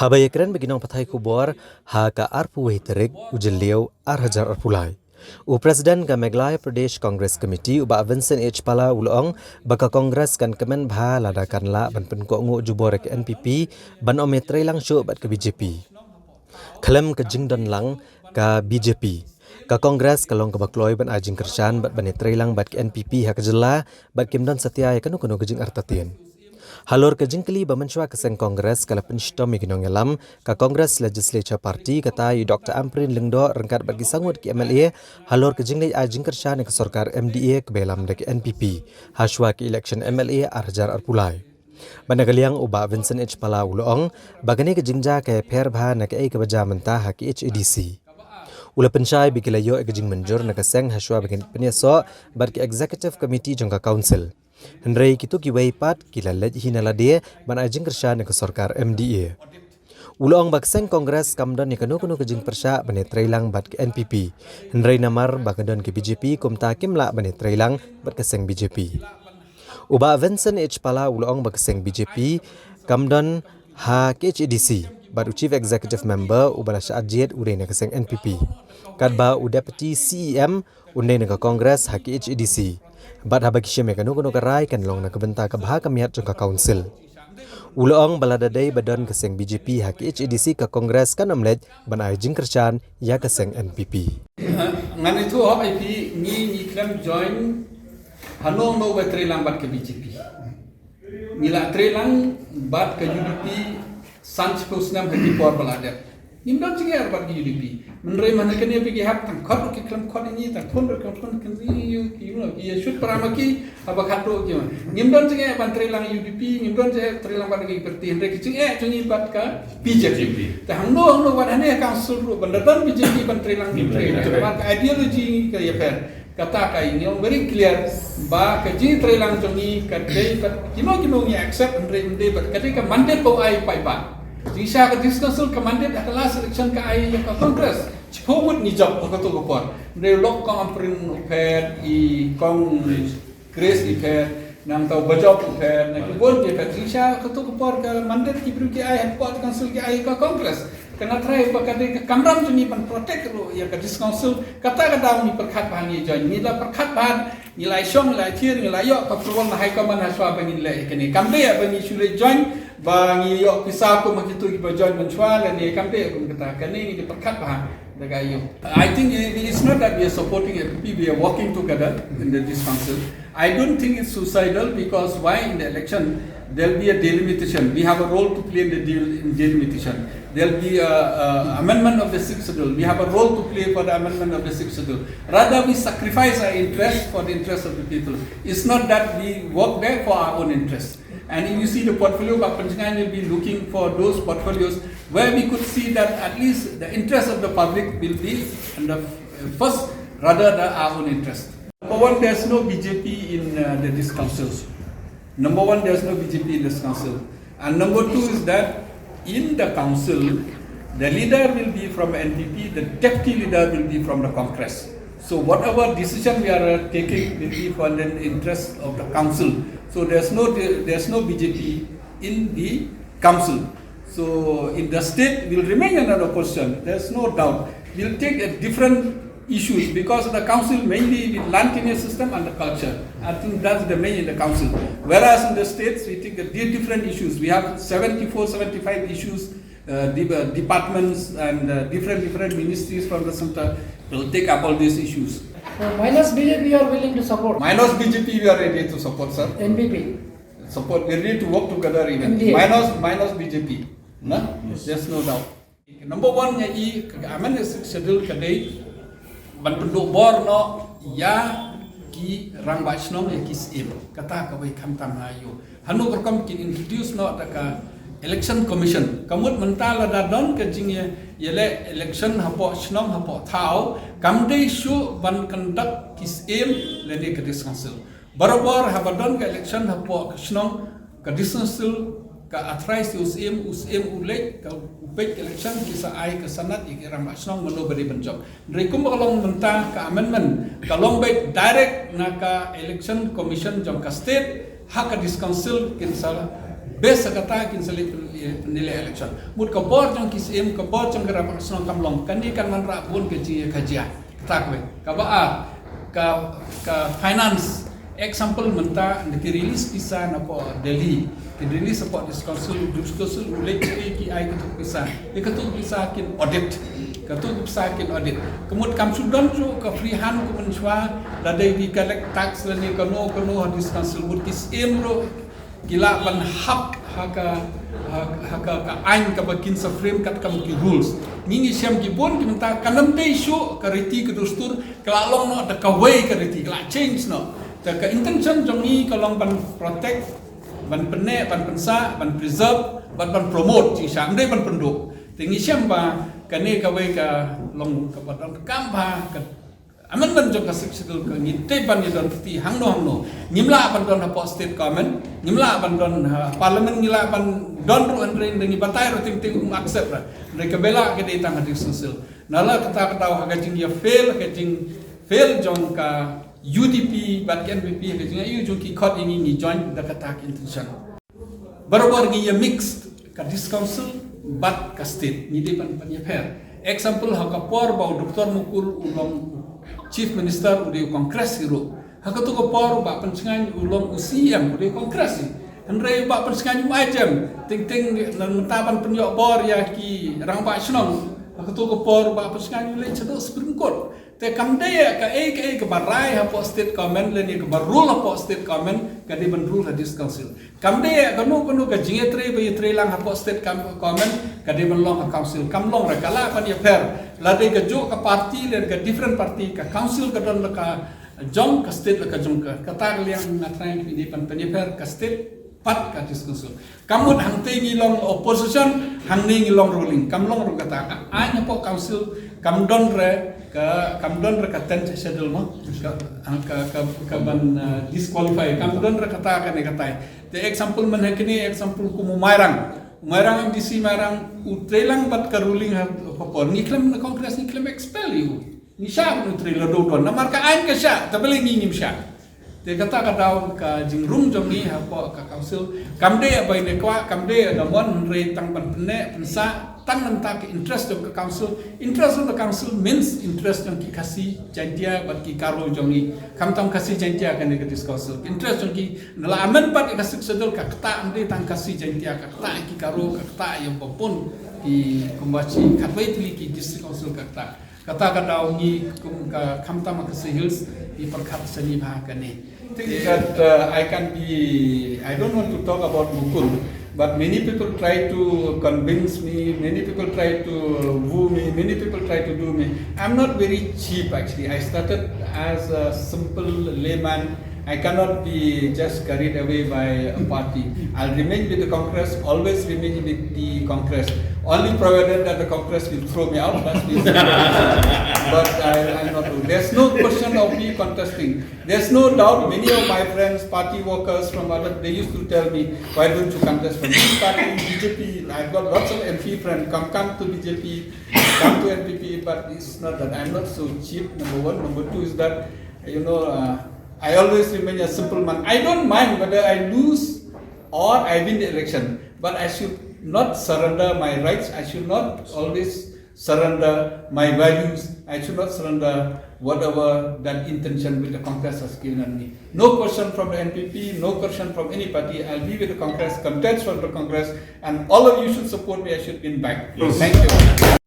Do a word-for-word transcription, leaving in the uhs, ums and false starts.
Haba ïakren bad ki nongpathai khubor ha ka arphew wei tarik u Jylliew ar hajar arphew lai, u President ka Meghalaya Pradesh Congress Committee, u Bah Vincent H Pala, u la ong ba ka Congress kan kmen bha lada kan lah ban pynkohnguh jubor ïa ka N P P ban ym ïatreilang shuh bad ka B J P. Khlem ka jingdon lang ka B J P, ka Congress ka long kaba kloi ban ai jingkyrshan bad ban ïatreilang bad ka N P P ha ka jylla, bad kim don satia ïa kano kano ka jingartatien. Halor ka jingkylli ba mynshuwa ka seng Congress ka la pynshitom ïa ki nongïalam ka Congress Legislature Party, kata ïa u Doctor Ampareen Lyngdoh ryngkat bad ki sawdong ki M L A halor ka jingleit ai jingkyrshan ïa ka sorkar M D A kaba ïalam da ka N P P hashuwa ka election M L A ar hajar arphew lai. Bad na ka liang u Bah Vincent H Pala u la ong ba kane ka jingjia ka ïapher bha na kaei kaba jia mynta ha ka H A D C. U la pynshai ba ki la ïoh ïa ka jingmynjur na ka seng hashuwa ba kin pynïasoh bad ka Executive Committee jong ka Council. Hynrei kito kiwei pat ki la leit hi na lade ban ai jingkyrshan ïa ka sorkar M D A. U la ong ba ka seng Congress kam don ïa kano kano ka jingpyrshah ban ïatreilang bad ka N P P. Hynrei namar ba ka don ka B J P, kumta kim lah ban ïatreilang bad ka seng B J P. U Bah Vincent H Pala u la ong ba ka seng B J P kam don ha ka H A D C, bad u Chief Executive Member uba la shah jied u dei na ka seng N P P, katba u Deputy C E M u dei na ka Congress ha ka H A D C. Bad haba ki shem ïa kano kano ka rai kan long na ka bynta ka bha ka miat jong ka Council. U la ong ba lada dei ba don ka seng B J P ha ka H A D C, ka Congress kan ym leit ban ai jingkyrshan ïa ka seng N P P. Ngan ïathuh hok ïa phi, ngi ngi khlem join hano hano ba treilang bad ka B J P. Ngi la treilang bad ka U D P san shiphew snem ha ki por ba la dep. Ngim don jingeh bad ka U D P. Hynrei mynta kane ba ki hap tang khot ki khlem khot ïa ngi, tang phone ki khlem phone ïa ngi, ki ïa shut para ma ki, haba khadduh ki. Ngim don jingeh ban treilang U D P, ngim don jingeh treilang bad ki party, hynrei ki jingeh jong ngi bad ka B J P. Te hangno hangno bad hane ka Council ruh ban da don B J P ban treilang, ngim treilang. Bad ka ideology ka ïapher. Kata ka ngi ong very clear ba ka jingtreilang jong ngi ka dei bad kino kino ngi accept, hynrei ym dei bad ka dei ka mandate ba u ai paidbah. Jingshisha ka District Council ka mandate ha ka last election ka ai ïa ka Congress. Shiphew ngut ngi jop ha kato ka por. Hynrei u lok Kong Ampareen u phet, i Kong Grace i phet, nangta u Bah Jop u phet, na ki bun ki phet. Jingshisha kato ka por ka mandate ki briew ki ai, hapoh ka Council ki ai ïa ka Congress. Te nga tharai ba ka dei ka kamram jong ngi ban protect ruh ïa ka District Council. Kata ka daw ngi pyrkhat bha ngi join, ngi la pyrkhat bha, ngi la shong, ngi la thied, ngi la ïoh ka approval na High Command hashuwa ba ngin leh ïa kane. Kam dei ba ngi shu leit join ba ngi ïoh pisa kum ha kito kiba join mynshuwa lane, kam dei kum kata. Kane ngi pyrkhat bha da ka ïoh. I think it, it's not that we are supporting N P P, we are working together in the, this Council. I don't think it's suicidal, because why, in the election there'll be a delimitation. We have a role to play in the del-, in delimitation. There'll be a, a amendment of the Sixth Schedule. We have a role to play for the amendment of the Sixth Schedule. Rather, we sacrifice our interest for the interest of the people. It's not that we work there for our own interest. And if you see the portfolio, Bah Pynshngaiñ will be looking for those portfolios where we could see that at least the interest of the public will be in the, uh, first rather than our own interest. Number one, there's no B J P in, uh, the, this Council. Number one, there's no B J P in this Council. And number two is that in the Council, the leader will be from N P P, the deputy leader will be from the Congress. So whatever decision we are, uh, taking will be for the interest of the Council. So there's no, there's no B J P in the Council. So in the state, we'll remain in an opposition. There's no doubt. We'll take a different issues, because the Council mainly the land tenure system and the culture. I think that's the main in the Council. Whereas in the states, we take a di-, different issues. We have seventy-four, seventy-five issues, uh, de-, uh, departments and, uh, different, different ministries from the center will take up all these issues. So minus B J P, you are willing to support? Minus B J P, we are ready to support, sir. N P P? Support, we are ready to work together even. N D A? Minus, minus B J P. No? Yes. There's no doubt. Number one, nga i ka amendment Sixth Schedule ka dei ban pynduh bor noh ïa ki rangbah shnong, ïa ki syiem. Kata kawei, khamtam ha ïoh hano ka rukom kin introduce noh da ka Election Commission. Ka mut mynta lada don ka jingïa, ïaleh election hapoh shnong, hapoh thaw, kam dei shuh ban conduct ki syiem lane ka District Council. Barabor haba don ka election hapoh ka shnong, ka District Council ka authorize ïa u syiem, u syiem u leit, ka, u peit ka election, ki sa ai ka sanad ïa ki rangbah shnong mano ba dei ban jop. Hynrei kumba ka long mynta, ka amendment ka long beit direct na ka Election Commission jong ka state ha ka District Council, kin sa Best sa kata kin sa leit pyn-, pynleh election. Mut ka bor jong ki syiem, ka bor jong ka rap shnong kam long. Kane kan wanrah bun ka jingïakajia. Kata kawei. Kaba ar, ka, ka finance. Example mynta, nda ki release pisa napoh Delhi. Ki release napoh District Council, District Council u leit ki ai katto pisa. Ïa katto pisa kin audit. Katto pisa kin audit. Ka mut kam shu don shuh ka free hand kum mynshwa, lada ki collect tax lane kano kano ha District Council, mut ki syiem ruh ki lah ban hap ha ka, ha, ha ka, ka aiñ kaba kin sa frame katkam ki rules. Ngi ngi shem ki bun ki mynta kan ym dei shuh ka riti ka dustur, ka la long noh da kawei ka riti, ka la change noh. Te ka intention jong ngi ka long ban protect, ban pynneh, ban pynsah, ban preserve, ban, ban promote, jingshisha ym dei ban pynduh. Te ngi shem ba kane kawei ka long kaba donkam ba ka amendment jong ka Sixth Schedule ka ngi tip ban ïa don kti hangno hangno. Ngim lah ban don hapoh state government, ngim lah ban don ha parliament, ngi lah ban don ruh hynrei ngi batai ruh teng teng um accept ra. Hynrei ka bela ka dei tang ha District Council. Na la kata ka daw ha ka jingïa fail, ha ka jing fail jong ka U D P bad ka N P P, ha ka jingïa jong ki khot ïa ngi ngi join da kata ka intention. Barabor ngi ïa mix ka District Council bad ka state, ngi dei ban pynïapher. Example, ha ka por ba u Doctor Mukul u long Chief Minister u dei u Congress hi ruh. Ha kato ka por u Bah Pynshngaiñ u long u C M u dei u Congress hi. Hynrei u Bah Pynshngaiñ um ai jem, teng teng na mynta ban pynïoh bor ïa ki rangbah shnong. Ha kato ka por u Bah Pynshngaiñ u leit shaduh Supreme Court. Te kam dei ïa kaei kaei kaba rai hapoh state government lane kaba rule hapoh state government ka dei ban rule ha District Council. Kam dei ïa kano kano ka jingïatrei ba ïatrei lang hapoh state gov-, government ka dei ban long ha council. Kam long re, ka lah ban ïapher. La dei kajuh ka party lane ka different party, ka council ka don la ka jong, ka state la ka jong ka. Kata ka liang nga trai phi dei ban pynïapher ka state pat ka District Council. Kam mut hangtei ngi long opposition, hangne ngi long ruling. Kam long ruh kata ka. Aiñ hapoh council kam don re ka, kam don re ka tenth schedule mo. Ka, ka, ka, ka ban, uh, disqualify. Kam don re kata kane katai. Te example mynhynne kine, example kum u Mairang. U Mairang, M D C Mairang u trei lang bad ka ruling ha, ha por. Ngi khlem na Congress, ngi khlem expel ïa u. Ngi shah ban u trei lada u don. Namar ka aiñ ka shah, te balei ngi ngim shah. Te kata ka daw ka jingrung jong ngi hapoh ka council. Kam dei ïa ba ine kwah, kam dei ïa da mon, hynrei tang ban pynneh pynsah tang na bynta ka interest jong ka council. Interest jong ka council means interest jong ki Khasi Jaiñtia bad ki Garo jong ngi. Khamtam Khasi Jaiñtia kane ka District Council. Interest jong ki, na la amend pat ïa ka Sixth Schedule, ka ktah ym dei tang Khasi Jaiñtia, ka ktah ïa ki Garo, ka ktah ïa ba bun ki, kumba shi khatwei tylli ki District Council ka ktah. Kata ka daw ngi kum ka khamtam ka Khasi Hills ngi pyrkhat shane bha kane. Think that, uh, I can be, I don't want to talk about Mukul, but many people try to convince me, many people try to woo me, many people try to do me. I'm not very cheap actually. I started as a simple layman. I cannot be just carried away by a party. I'll remain with the Congress, always remain with the Congress. Only provided that the Congress will throw me out, that's the only condition. But I, I'm not. There's no question of me contesting. There's no doubt, many of my friends, party workers from other, they used to tell me, "Why don't you contest from this party, B J P?" I've got lots of M P friends, "Come, come to B J P, come to N P P," but it's not that. I'm not so cheap, number one. Number two is that, you know, uh, I always remain a simple man. I don't mind whether I lose or I win the election, but I should not surrender my rights. I should not always surrender my values. I should not surrender whatever that intention with the Congress has given me. No question from the N P P, no question from any party. I'll be with the Congress, contest for the Congress, and all of you should support me. I should win back. Yes. Thank you.